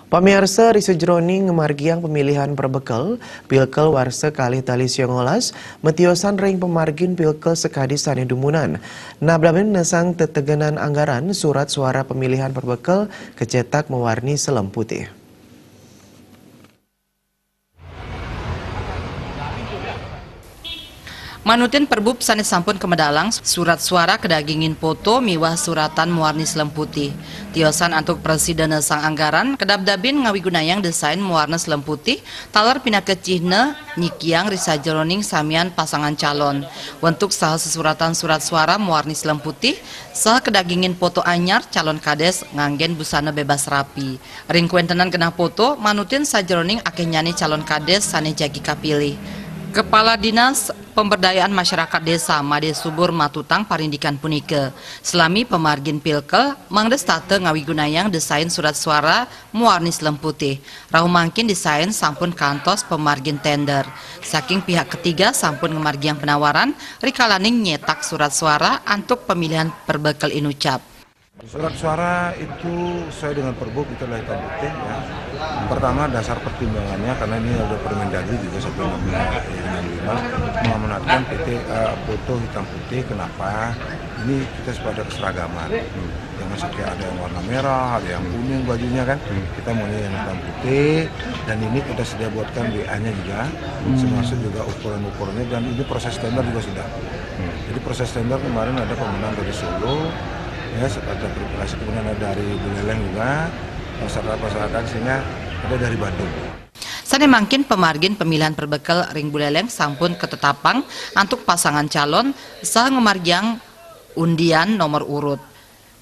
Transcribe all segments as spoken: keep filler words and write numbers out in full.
Pamiarsa, ri sajroning ngamargiang pamilihan perbekel, pilkel warsa kalih tali siangolas, matiosan ring pamargin pilkel sakadi sane dumunan. Nabdabin nesang tetegenan anggaran, surat suara pamilihan perbekel kacetak mawarni selem putih. Manutin perbup sane sampun kamedalang, surat suara kadagingin poto miwah suratan mawarni selem putih. Tiosan antuk prasida nesang anggaran, kadabdabin ngawigunayang desain mawarna selem putih, taler pinaka cihna nyikiang ri sajroning samian pasangan calon. Wentuk saha sesuratan surat suara mawarni selem putih, saha kadagingin poto anyar calon kades nganggen busana bebas rapi. Ring kawentenan genah poto, manutin sajroning akehnyane calon kades sane jagi kapilih. Kepala Dinas Pemberdayaan Masyarakat Desa Made Subur matutang parindikan punika. Salami pamargin pilkel, mangda setata ngawigunayang desain surat suara mawarni selem putih. Rauh mangkin desain sampun kantos pamargin tender. Saking pihak ketiga sampun ngamargiang penawaran, rikalaning nyetak surat suara antuk pamilihan perbekel inucap. Surat suara itu sesuai dengan perbuk, itu adalah hitam putih, ya. Yang pertama, dasar pertimbangannya karena ini ada Permendagri juga sampai enam lima, ya, enam lima, mengamanatkan P T, eh, foto hitam putih. Kenapa? Ini kita supaya ada keseragaman. Jangan sampai ada yang warna merah, ada yang kuning bajunya, kan. Kita maunya yang hitam putih, dan ini kita sudah buatkan W A-nya juga, termasuk juga ukuran-ukurannya, dan ini proses tender juga sudah. Jadi proses tender kemarin ada pemenang dari Solo, ya, ada verifikasi, kemudian ada dari Buleleng juga, persyaratan-persyaratan, sehingga ada dari Bandung. Sane mangkin pamargin pamilihan perbekel ring Buleleng sampun katetapang antuk pasangan calon saha ngamargiang undian nomor urut.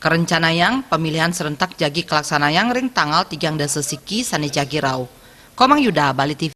Karencanayang pamilihan serentak jagi kalaksanayang ring tanggal tigang dasa siki sane jagi rauh. Komang Yuda, Bali T V.